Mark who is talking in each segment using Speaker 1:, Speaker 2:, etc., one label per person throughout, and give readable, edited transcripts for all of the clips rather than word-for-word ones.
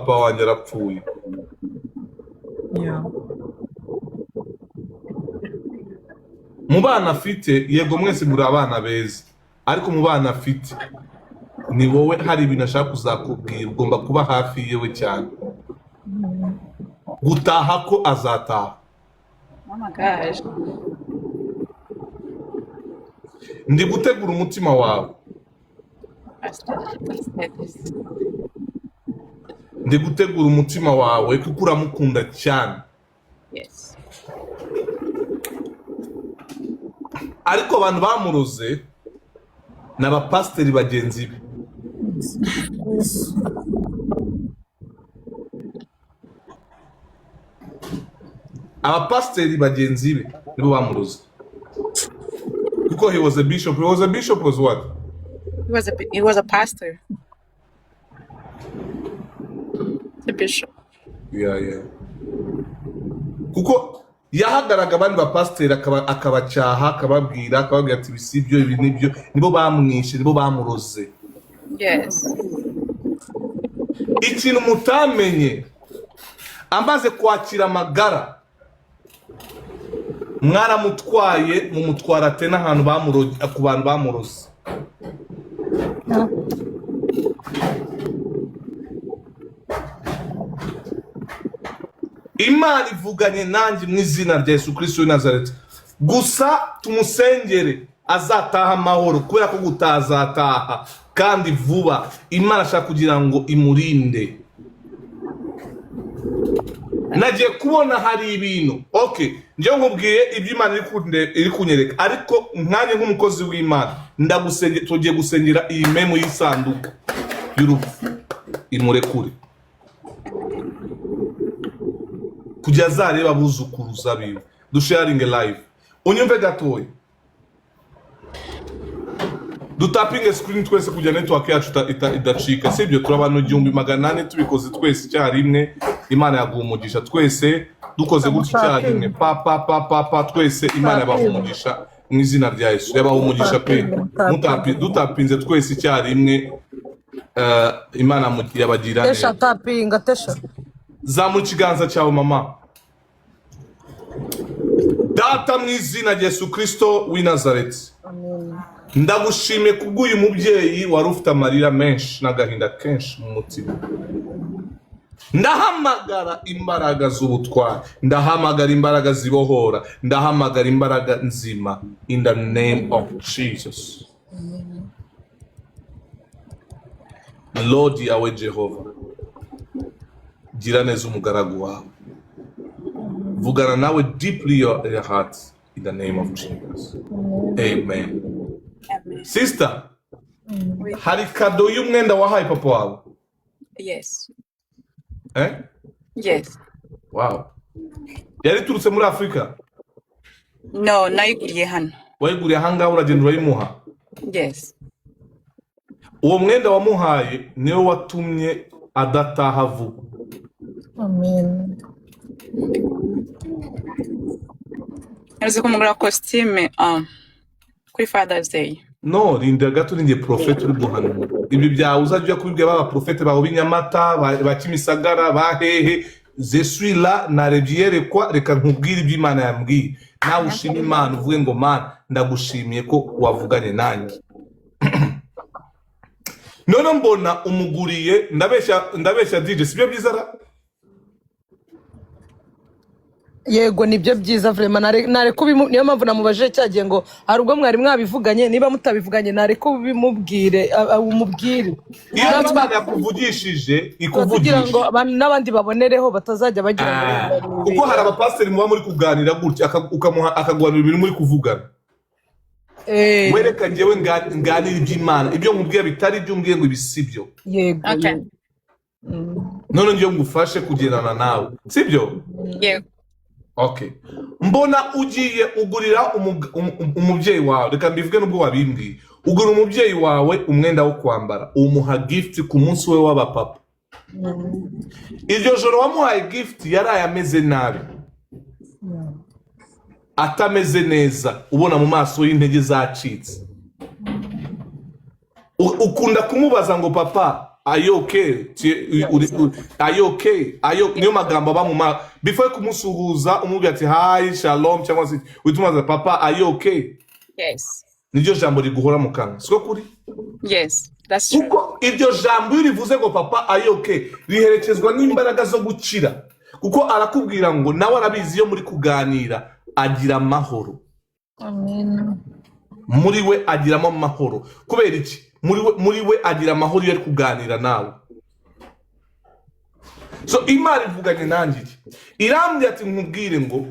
Speaker 1: Papa wanjye arapfuye.
Speaker 2: Yeah.
Speaker 1: Mu bana afite, yego mwese muri abana beza, ariko mu bana afite ni wowe hari ibintu ashaka kuzakubwira, ugomba kuba hafi yewe cyane. Gutaha ko azataha.
Speaker 3: Oh my gosh.
Speaker 1: Ndi gutegura umutima wawe.
Speaker 3: Pastor, please say this.
Speaker 1: Ndi gutegura umutima wawe kuko uramukunda cyane.
Speaker 3: Yes.
Speaker 1: Ariko abantu bamuroze ni abapasiteri bagenzi be. Abapasiteri bagenzi be nibo bamuroze, kuko he was a bishop. He was a bishop, was what?
Speaker 3: He was a pastor. The bishop.
Speaker 1: Yeah. Kuko yahagaraga abandi bapasiteri akabacyaha, akababwira ati ibi si byo, ibi ni byo. Nibo bamwishe, nibo bamuroze.
Speaker 3: Yes.
Speaker 1: Ikintu mutamenye, amaze kwakira amagara, mwaramutwaye mumutwara ate n'ahantu ku bantu bamuroze. Imana ivuganye nanjye mu izina rya Yesu Kristo w'i Nazareti. Gusa tumusengere azataha amahoro, kubera ko gutaha azataha kandi vuba. Imana ashaka kugira ngo imurinde. Nagiye kubona hari ibintu, okay, njyewe nkubwiye ibyo Imana iri kunyereka, ariko nkanjye nk'umukozi w'Imana ndagusenge, tugiye gusengera iyi memu y'isanduku y'urupfu imurekure kugira azarebe abuzukuruza biwe. Dusharinge live, unyumve gatoya, dutapinge screen twese kugira network yacu idacika, sibyo? Turi abantu 1400, tubikoze twese icyarimwe Imana yaguha umugisha. Twese dukoze gutya icyarimwe, pa pa pa pa pa, twese Imana yabaha umugisha mu izina rya Yesu, yabaha umugisha pe. Dutapinze twese icyarimwe, Imana yabagira
Speaker 2: Tesha
Speaker 1: neza.
Speaker 2: Tapinga tesha.
Speaker 1: Zamura ikiganza cyawe, mama. Data, mu izina rya Yesu Kristo w'i Nazareti,
Speaker 2: Amen.
Speaker 1: ndagushimiye kubw'uyu mubyeyi wari ufite amarira menshi n'agahinda kenshi mu mutima. Ndahamagara imbaraga z'ubutwari, ndahamagara imbaraga zibohora, ndahamagara imbaraga nzima, in the name of Jesus. Lord Yahweh Jehova, gira neza umugaragu wawe, vugana nawe deeply your heart, in the name of Jesus, amen.
Speaker 3: Amen.
Speaker 1: Sister,
Speaker 3: Oui.
Speaker 1: hari kado y'umwenda wahaye papa wawe?
Speaker 3: Yes.
Speaker 1: Eh?
Speaker 3: Yes.
Speaker 1: Wow, yari iturutse muri Afurika?
Speaker 3: No, nayiguriye hano.
Speaker 1: Wayiguriye ahangaha, uragenda urayimuha?
Speaker 3: Yes.
Speaker 1: Uwo mwenda wamuhaye niwe watumye adataha vuba.
Speaker 2: Amen.
Speaker 3: Nari kumugura costume kuri Father's Day.
Speaker 1: No, rinda gato, ninjye profete uri guhanura. Ibyo byawe uzajya ujya kubibwira ba baprofete bawe b'inyamata, ba Kimisagara, ba hehe. Je suis là, narebye iyerekwa, reka nkubwire ibyo Imana yambwiye, nawe ushime Imana, uvuge ngo Mana, ndagushimiye ko wavuganye nanjye. None mbona umuguriye, ndabeshya? Ndabeshya, DJ? Sibyo byiza ra?
Speaker 2: Yego, nibyo byiza vraiment. Nare niyo mpamvu namubajije cyagiye ngo hari ubwo mwari mwabivuganye. Niba mutabivuganye, nare kubimubwire, umubwire.
Speaker 1: Iyo
Speaker 2: N'abandi
Speaker 1: Imana yakuvugishije,
Speaker 2: kugira ngo
Speaker 1: ikuvugisha
Speaker 2: n'abandi babonereho, batazajya bagira ngo
Speaker 1: Kuko hari abapasiteri muba muri kuganira gutya, ukamuha akaguhanura ibintu muri kuvugana. Wereka njyewe nganira iby'Imana, ibyo nkubwiye bitari ibyo umbwiye ngo ibi si byo.
Speaker 2: Yego.
Speaker 3: Okay.
Speaker 2: Yego.
Speaker 1: None ngiye ngufashe kugendana nawe, sibyo?
Speaker 3: Yego.
Speaker 1: Okay, mbona ugiye ugurira umubyeyi wawe, reka mbivuge nubwo wabimbwiye, ugura umubyeyi wawe umwenda wo kwambara, umuha gift ku munsi we w'abapapa. Iryo joro wamuhaye gift yaraye ameze nabi, atameze neza, ubona mu maso y'intege zacitse. Ukunda kumubaza ngo papa Are you okay? Are you okay? Are you, niyo magambo aba mu ma before kumusuhuza, umubwira ati "Hi, shalom", cyangwa se uhita umubaza "Papa, are you okay?"
Speaker 3: Yes.
Speaker 1: Niryo jambo riguhora mu kanwa, siko kuri?
Speaker 3: Yes, that's true.
Speaker 1: Kuko iryo jambo iyo rivuze ngo "Papa, are you okay?", riherekezwa n'imbaraga zo gukira, kuko arakubwira ngo nawe arabizi, iyo muri kuganira agira amahoro.
Speaker 2: Amen.
Speaker 1: Muri we agiramo amahoro. Kubera iki? Muri we agira amahoro iyo ari kuganira nawe. So Imana ivuganye nanjye iki? Irambwira ati nkubwire ngo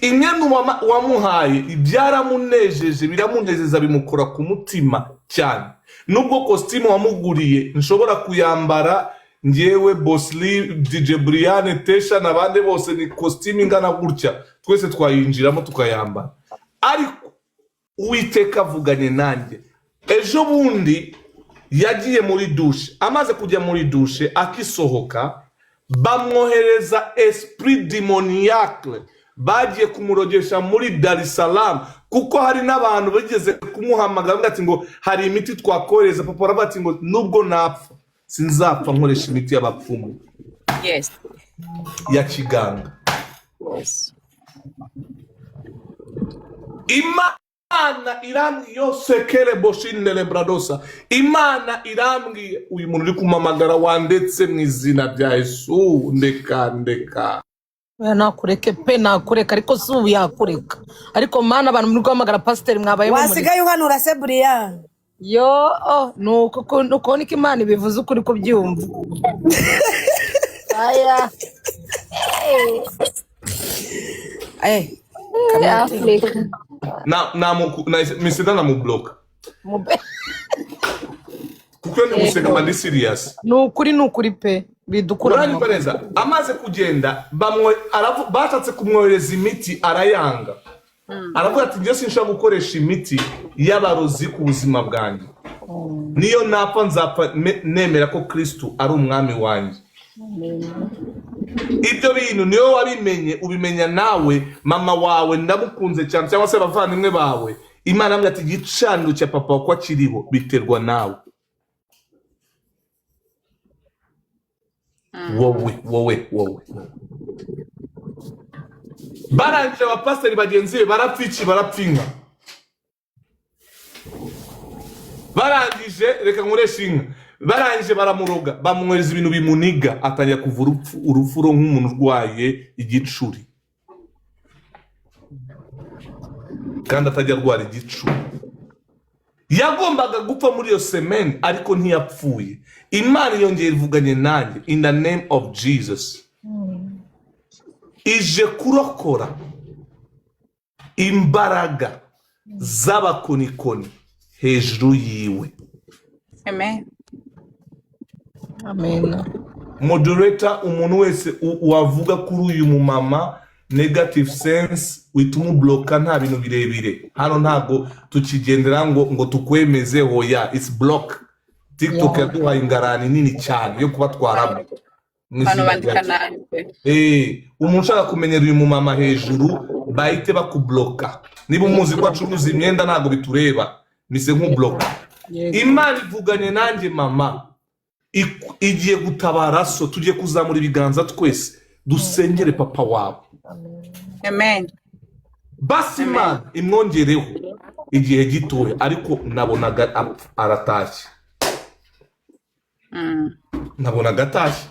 Speaker 1: imyenda wamuhaye byaramunejeje, biramunezeza, bimukora ku mutima cyane. Nubwo kositimu wamuguriye nshobora kuyambara ngewe, Bosli, DJ Brian, Tesha n'abandi bose, ni kositimu ingana gutya, twese twayinjiramo tukayambara. Ariko Uwiteka avuganye nanjye, ejo bundi yagiye muri douche. Amaze kujya muri douche, akisohoka, bamwohereza esprit démoniaque. Bagiye kumurogesha muri Dar es Salaam, kuko hari n'abantu bigeze kumuhamagara bavuga ati ngo hari imiti twakohereza. Papa aravuga ati ngo nubwo napfa, sinzapfa nkoresha imiti y'abapfumu ya kiganga. Imana irambwiye yose kere boshindele bradosa. Imana irambwiye, uyu muntu uri kumamagara wandetse mu izina rya Yesu, ndeka, ndeka.
Speaker 2: Oya, nakureke pe, nakureka. Ariko si ubu yakureka. Ariko Mana, abantu muri guhamagara pasiteri mwabaye mumureka.
Speaker 4: Wasigaye uhanura se, buriya?
Speaker 2: Yo, oh, nuko uko niko Imana ibivuze, ukuri kubyumva aya.
Speaker 4: Eh, kamate.
Speaker 2: Afurika.
Speaker 1: Na misida namubloka, kuko iyo ndi guseka mba ndi serious.
Speaker 2: Ni ukuri, ni ukuri pe, bidukura mu
Speaker 1: Uranyumva
Speaker 2: maboko.
Speaker 1: neza? Amaze kugenda, bashatse kumwohereza imiti, arayanga. Aravuga ati njye sinshobora gukoresha imiti y'abarozi ku buzima bwanjye. Niyo napfa, nzapfa nemera ko Kristu ari umwami wanjye. Ibyo bintu niyo wabimenye, ubimenya nawe. Mama wawe ndamukunze cyane, cyangwa se abavandimwe bawe. Imana yambwira ati igicaniro cya papa ko akiriho biterwa nawe, wowe, wowe, wowe. Barangije abapasiteri bagenzi be barapfa iki? Barapfa inka. Barangije, reka nkoreshe inka, barangije baramuroga, bamwohereza ibintu bimuniga, atangira kuva urupfu, urufuro nk'umuntu urwaye igicuri, kandi atajya arwara igicuri. Yagombaga gupfa muri iyo semaine, ariko ntiyapfuye. Imana yongera ivuganye nanjye, in the name of Jesus, ije kurokora imbaraga z'abakonikoni hejuru yiwe.
Speaker 3: Amen.
Speaker 2: Amen.
Speaker 1: Moderator, umuntu wese wavuga kuri uyu mumama negative sense, uhita umubloka. Nta bintu birebire hano, ntabwo tukigendera ngo tukwemeze. Hoya, it's block. TikTok yaduhaye ingarani nini cyane yo kubatwaramo mu
Speaker 3: Abantu
Speaker 1: izina
Speaker 3: bandika
Speaker 1: rya
Speaker 3: nabi pe.
Speaker 1: Umuntu ushaka kumenyera uyu mumama hejuru, bahite bakubloka. Niba umuzi ko acuruza imyenda, ntabwo bitureba, mise nk'ubloka. Imana ivuganye nanjye, mama igiye gutabara. So tugiye kuzamura ibiganza twese, dusengere papa wawe.
Speaker 3: Amen.
Speaker 1: Basi.
Speaker 3: Amen.
Speaker 1: Imana imwongereho igihe gitoya, ariko nabonaga aratashye. Nabonaga atashye,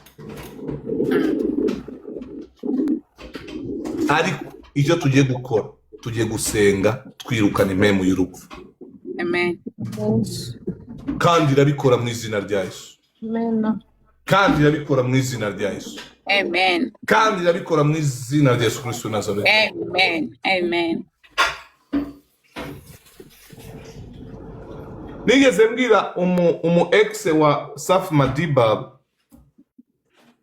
Speaker 1: ariko icyo tugiye gukora, tugiye gusenga twirukana impemu y'urupfu.
Speaker 3: Amen.
Speaker 1: Kandi irabikora mu izina rya Yesu.
Speaker 2: Amen.
Speaker 1: Kandi irabikora mu izina rya Yesu.
Speaker 3: Amen.
Speaker 1: Kandi irabikora mu izina rya Yesu Kristo Nazareti.
Speaker 3: Amen. Amen.
Speaker 1: Nigeze mbwira umu ex wa Safi Madiba,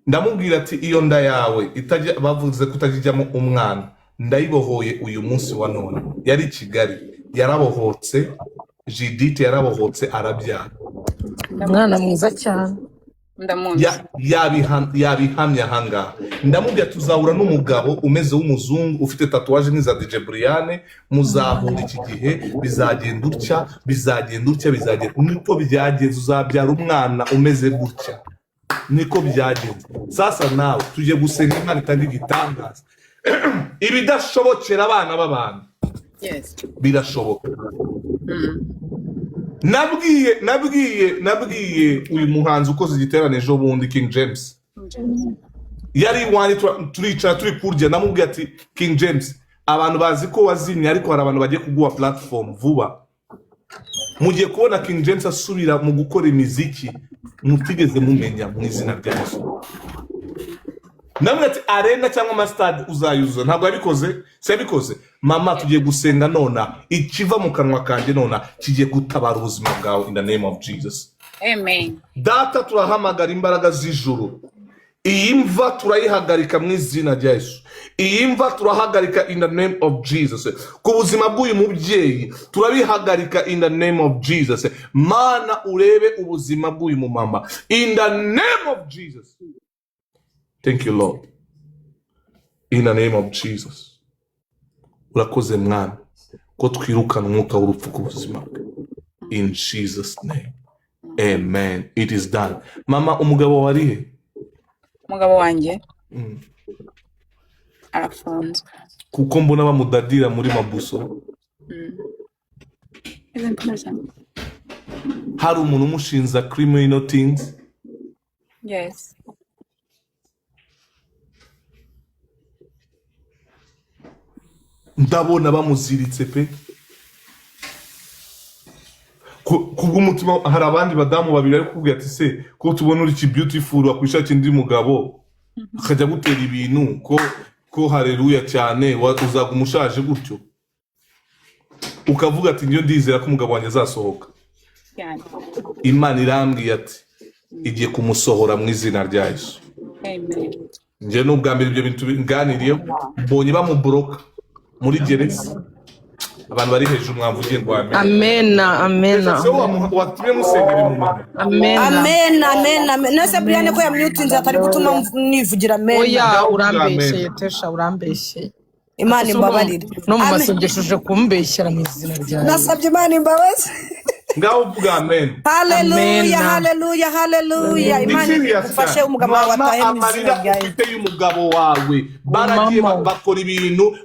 Speaker 1: ndamubwira ati iyo nda yawe itajya, bavuze ko utajya umwana, ndayibohoye uyu munsi wa none. Yari i Kigali, yarabohotse. Judith yarabohotse, arabyara.
Speaker 2: Umwana mwiza cyane.
Speaker 3: Ndamuzi.
Speaker 1: Yabihamya ahangaha. Ndamubwira tuzahura n'umugabo umeze w'umuzungu ufite tatouage nk'iza DJ Brian, muzahura iki gihe, bizagenda utya, bizagenda utya, bizagenda niko byagenze, uzabyara umwana umeze gutya, niko byagenze. Sasa nawe tujye gusenga Imana itanga igitangaza, ibidashobokera abana b'abantu
Speaker 3: Yes.
Speaker 1: birashoboka. Nabwiye uyu muhanzi ukoze igiterane ejo bundi, King James, yari iwanjye, turicara turi kurya, namubwiye ati King James, abantu bazi ko wazimye, ariko hari abantu bagiye kuguha platform vuba. Mugiye kubona King James asubira mu gukora imiziki mutigeze mumenya mu izina rya Yesu. Namwe ati arena cyangwa amasitade uzayuzuza. Ntabwo yabikoze, si yabikoze. Mama, tugiye gusenga nona, ikiva mu kanwa kanjye nona kigiye gutabara ubuzima bwawe in the name of Jesus.
Speaker 3: Amen.
Speaker 1: Data, turahamagara imbaraga z'ijuru, iyi mva turayihagarika mu izina rya Yesu. Iyi mva turahagarika in the name of Jesus. Ku buzima bw'uyu mubyeyi turabihagarika in the name of Jesus. Mana, urebe ubuzima bw'uyu mumama in the name of Jesus. Thank you Lord, in the name of Jesus. Urakoze Mwami ko twirukana umwuka w'urupfu ku buzima bwe, in Jesus name, amen. It is done. Mama, umugabo wawe ari he?
Speaker 3: Umugabo wanjye arafunzwe.
Speaker 1: Kuko mbona bamudadira muri mabuso.
Speaker 3: He's in prison.
Speaker 1: Hari umuntu umushinja criminal things.
Speaker 3: Yes.
Speaker 1: Ndabona bamuziritse pe. Kubw'umutima hari abandi badamu babiri bari kukubwira ati se ko tubona uri ki beautiful, wakwishakira undi mugabo akajya gutera ibintu, ko haleluya cyane, uzaguma ushaje gutyo, ukavuga ati njye ndizera ko umugabo wanjye azasohoka.
Speaker 3: Cyane.
Speaker 1: Imana irambwiye ati igiye kumusohora mu izina rya Yesu.
Speaker 3: Amen.
Speaker 1: Njye ni ubwa mbere ibyo bintu biganiriyeho, mbonye bamuboroka muri gereza. Abantu bari hejuru mwamvugiye ngo amen.
Speaker 2: Amena, amena.
Speaker 1: Se watumye musengera mu mama.
Speaker 2: Amena.
Speaker 4: Amen, amen, amen. Nese Brian ko yamyutinze atari gutuma nivugira amen.
Speaker 2: Oya,
Speaker 1: Ngaho
Speaker 2: urambeshyeye Tesha, urambeshyeye.
Speaker 4: Imana imbabarire.
Speaker 2: No mu
Speaker 4: Amen.
Speaker 2: masengesho uje kumbeshyera mu izina rya Yesu.
Speaker 4: Nasabye Imana imbabazi.
Speaker 1: Ngaho uvuga amen.
Speaker 4: Haleluya,
Speaker 2: Amen.
Speaker 4: haleluya, haleluya.
Speaker 1: Ni
Speaker 4: Imana
Speaker 1: serious
Speaker 4: igufashe,
Speaker 1: cyane.
Speaker 4: umugabo wawe
Speaker 1: Mama,
Speaker 4: atahe mu izina
Speaker 1: amarira
Speaker 4: rya Yesu.
Speaker 1: ufite y'umugabo wawe, baragiye
Speaker 2: Mama.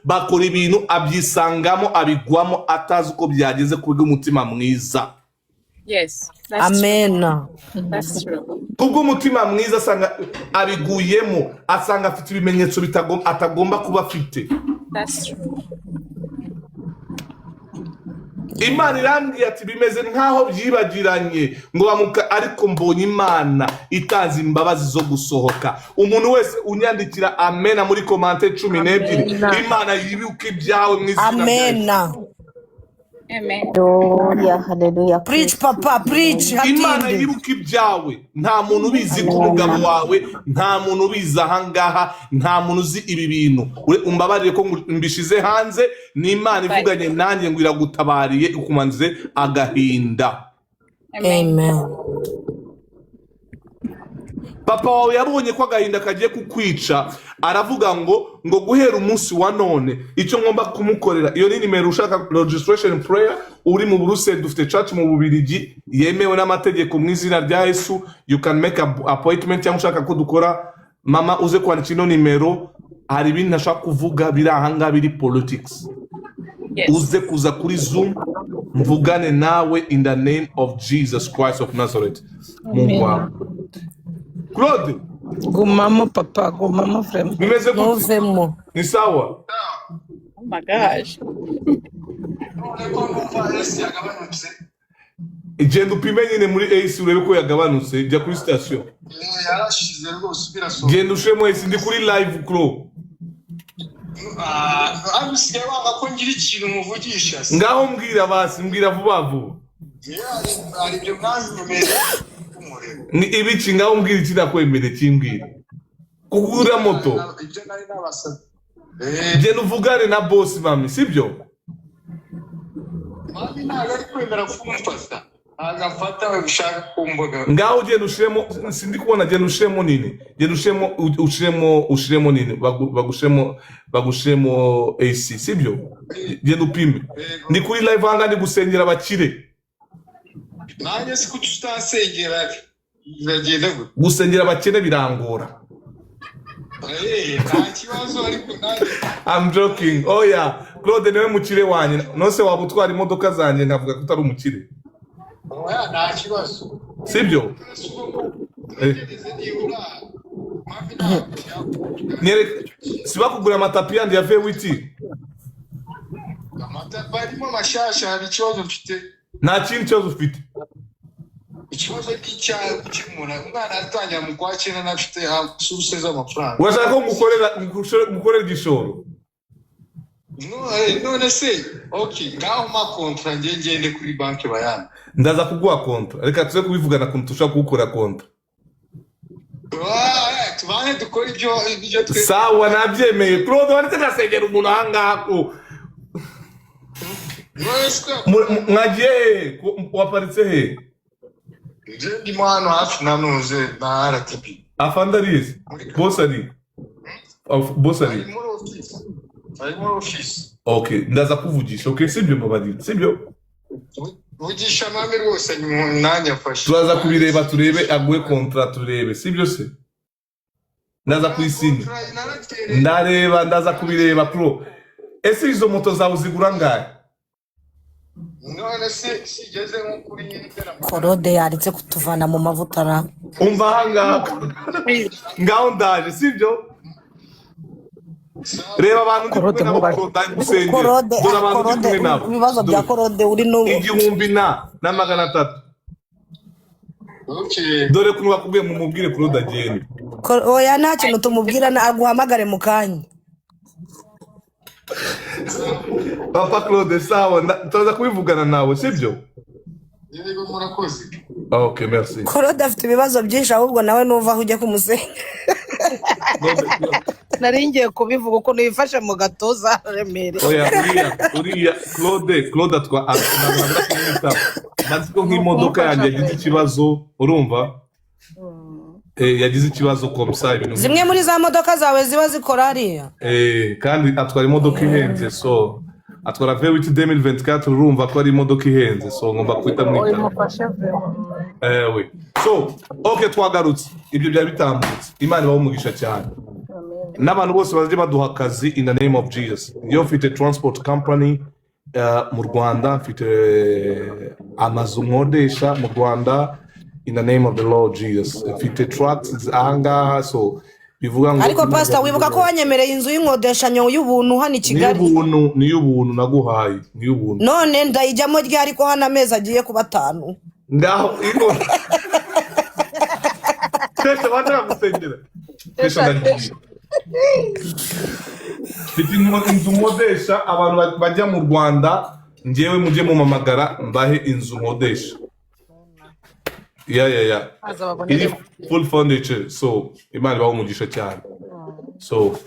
Speaker 1: bakora ibintu abyisangamo, abigwamo atazi uko byageze, kubw'umutima mwiza.
Speaker 3: Yes. That's true.
Speaker 4: Amen.
Speaker 3: That's true.
Speaker 1: Kubw'umutima mwiza asanga abiguyemo, asanga afite ibimenyetso atagomba kuba afite.
Speaker 3: That's true.
Speaker 1: Imana irambwiye ati bimeze nk'aho byibagiranye ngo bamuka, ariko mbonye Imana itanze imbabazi zo gusohoka. Umuntu wese unyandikira amena muri komante 12,
Speaker 2: Amena.
Speaker 1: Imana yibuke ibyawe mu izina rya Yesu.
Speaker 4: Amen.
Speaker 3: Amen.
Speaker 5: Haleluya, haleluya.
Speaker 4: Preach papa, preach
Speaker 1: Imana
Speaker 4: hatinde.
Speaker 1: yibuka ibyawe. Nta muntu ubizi ku mugabo wawe, nta muntu ubizi ahangaha, nta muntu uzi ibi bintu. Umbabarire ko mbishize hanze, ni Imana ivuganye nanjye ngo iragutabariye, ikumanze agahinda.
Speaker 3: Amen.
Speaker 4: Amen.
Speaker 1: Papa wawe yabonye ko agahinda kagiye kukwica, aravuga ngo guhera umunsi wa none icyo ngomba kumukorera. Iyo ni nimero ushaka registration prayer, uri mu Buruseli, dufite church mu Bubiligi yemewe n'amategeko mu izina rya Yesu. You can make a appointment, cyangwa ushaka ko dukora, mama, uze kwandika ino nimero. Hari ibindi ntashaka kuvuga biri ahangaha biri politics.
Speaker 3: Yes.
Speaker 1: Uze kuza kuri Zoom mvugane nawe in the name of Jesus Christ of Nazareth. Mungu wawe Claude.
Speaker 2: Gumamo papa, gumamo vraiment.
Speaker 1: Bimeze gute?
Speaker 4: Ntuvemo.
Speaker 1: Ni sawa.
Speaker 3: Oh my gosh.
Speaker 6: None ko numva esi yagabanutse?
Speaker 1: Genda upime nyine muri AC urebe ko yagabanutse, jya kuri sitasiyo.
Speaker 6: Yarashize rwose, birasohoka.
Speaker 1: Genda ushiremo AC, ndi kuri live Clo.
Speaker 6: Ah, usigaye wanga ko ngira ikintu muvugisha se?
Speaker 1: Ngaho mbwira basi, mbwira vuba vuba.
Speaker 6: Hari ibyo mwanyemereye kumureba.
Speaker 1: Ni ibiki? Ngaho mbwira iki nakwemereye, kimbwira. Kugura moto?
Speaker 6: Ibyo nari nabasabye.
Speaker 1: Genda uvugane na boss mami, sibyo?
Speaker 6: Mami ntabwo ari kwemera kumfata. Ntabwo afata ushaka kumbuga.
Speaker 1: Ngaho ugenda ushiremo, sindi kubona, genda ushiremo nini, genda ushiremo, ushiremo nini, bagushiremo AC, sibyo? Genda upime.
Speaker 6: Yego.
Speaker 1: Ndi kuri live ahangaha, ndi gusengera abakire.
Speaker 6: Nanjye si kuki utasengera, biragenda gute?
Speaker 1: Gusengera abakene birangora.
Speaker 6: Nta kibazo, ariko nanjye
Speaker 1: I'm joking. Oya, Claude niwe mukire wanjye. Nose waba utwara imodoka zanjye nkavuga ko utari umukire?
Speaker 6: Oya, nta kibazo.
Speaker 1: Sibyo?
Speaker 6: Ntegereze nibura mpamvu ntabwo.
Speaker 1: Nyereka, si bakugura amatapi yandi ya V8?
Speaker 6: Amata barimo mashasha, hari ikibazo mfite.
Speaker 1: Nta kindi kibazo ufite.
Speaker 6: Ikibazo ni icyaha gukemura, umwana atangira mu kwa cyenda ntafite source z'amafaranga.
Speaker 1: Urashaka ko ngukorera igishoro?
Speaker 6: None se ok, ngaho mpa contrat, njye ngende kuri banki bayana.
Speaker 1: Ndaza kuguha contrat, reka tuze kubivugana ukuntu tushobora kuwukora contrat.
Speaker 6: Tubane dukore ibyo twe.
Speaker 1: Sawa, nabyemeye. Claude, wanditse ndasengera umuntu ahangaha ko
Speaker 6: None se ko
Speaker 1: Mwagiye hehe? Waparitse he?
Speaker 6: Njye ndimo hano hafi na nuze na RTB.
Speaker 1: Afande arizi, boss ari boss ari
Speaker 6: Ari muri office, ari muri office.
Speaker 1: Okay, ndaza kuvugisha. Okay, sibyo? Mbabarira, sibyo?
Speaker 6: Vugisha mami rwose, nanjye afashe.
Speaker 1: Turaza kubireba, turebe aguhe contrat, turebe, sibyo se? Ndaza kuyisinya.
Speaker 6: Narakereye.
Speaker 1: Ndareba, ndaza kubireba. Pro, ese izo moto zawe uzigura ngahe?
Speaker 6: None se sigeze nko kuri
Speaker 4: Korode yaretse kutuvana mu mavuta ra.
Speaker 1: Umva ahangaha, ngaho ndaje, sibyo? Reba abantu ndi
Speaker 2: Korode
Speaker 1: kumwe nabo.
Speaker 2: mubahe.
Speaker 1: Korode ari gusengera.
Speaker 4: Korode
Speaker 1: Dore abantu ndi
Speaker 4: korode
Speaker 1: kumwe nabo.
Speaker 4: ibibazo bya
Speaker 1: Dore
Speaker 4: korode uri n'ubu.
Speaker 1: 1300.
Speaker 6: Okay.
Speaker 1: Dore ukuntu bakubwiye, mumubwire Claude agende.
Speaker 4: Oya, nta kintu tumubwira, aguhamagare mu kanya.
Speaker 1: Papa Claude, sawa, turaza kubivugana nawe, sibyo?
Speaker 6: Yego, murakoze.
Speaker 1: Okay, merci.
Speaker 4: Korode afite ibibazo byinshi, ahubwo nawe nuva aho ujya kumusenga.
Speaker 1: Claude.
Speaker 4: Nari ngiye kubivuga ukuntu yifashe mu gatuza remereye.
Speaker 1: Oya, uriya Claude atwa ntabwo kumwitaba, maze ko nk'imodoka yanjye yagize ikibazo, urumva, yagize ikibazo komsa ibintu.
Speaker 4: Zimwe muri za modoka zawe ziba zikora hariya.
Speaker 1: Kandi atwara imodoka ihenze, so atwara V8 2024, urumva ko ari imodoka ihenze, so ngomba guhita mwitaba.
Speaker 2: Umufashe vraiment.
Speaker 1: Oui. So okay, twagarutse, ibyo byari bitambutse. Imana ibahe umugisha cyane n'abantu bose baje baduha akazi in the name of Jesus. Iyo mfite transport company mu Rwanda, mfite amazu nkodesha mu Rwanda in the name of the Lord Jesus, mfite trucks ahangaha, so bivuga ngo
Speaker 4: Ariko pastor, wibuka ko wanyemereye inzu y'inkodeshanyo y'ubuntu hano i
Speaker 1: Ni
Speaker 4: Kigali?
Speaker 1: Y'ubuntu, ni y'ubuntu naguhaye, ni y'ubuntu.
Speaker 4: None ndayijyamo ryari ko hano amezi agiye kuba 5?
Speaker 1: Ngaho ino tesha baje bagusengera, tesha, ndagiye, mfite inzu nkodesha abantu bajya mu Rwanda, njyewe mujye mumamagara mbahe inzu nkodesha, ya
Speaker 2: Aza babonere.
Speaker 1: Iri full furniture, so Imana ibahe umugisha cyane. So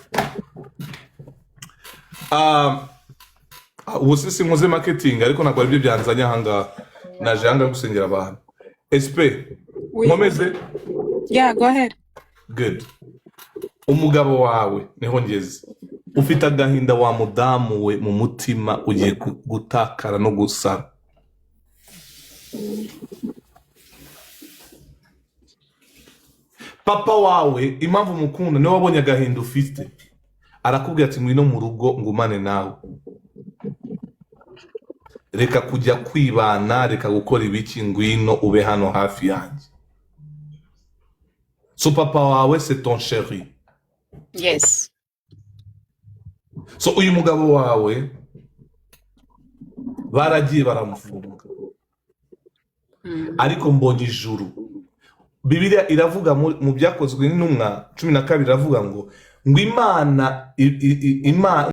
Speaker 1: ubu si sinkoze marketing, ariko ntabwo aribyo byanzanye ahangaha, naje ahangaha gusengera abantu. Sp
Speaker 3: Oui.
Speaker 1: Nkomeze?
Speaker 3: Yeah, go ahead.
Speaker 1: Good. Umugabo wawe niho ngeze, ufite agahinda wa mudamu we mu mutima, ugiye gutakara no gusara. Papa wawe, impamvu mukunda, niwe wabonye agahinda ufite, arakubwira ati ngwino mu rugo ngumane nawe, reka kujya kwibana, reka gukora ibiki, ngwino ube hano hafi yanjye. So papa wawe, c'est ton chéri?
Speaker 3: Yes.
Speaker 1: So uyu mugabo wawe baragiye baramufunga, ariko mbonye ijuru. Bibiliya iravuga mu Byakozwe n'Intumwa 12, iravuga ngo Imana Imana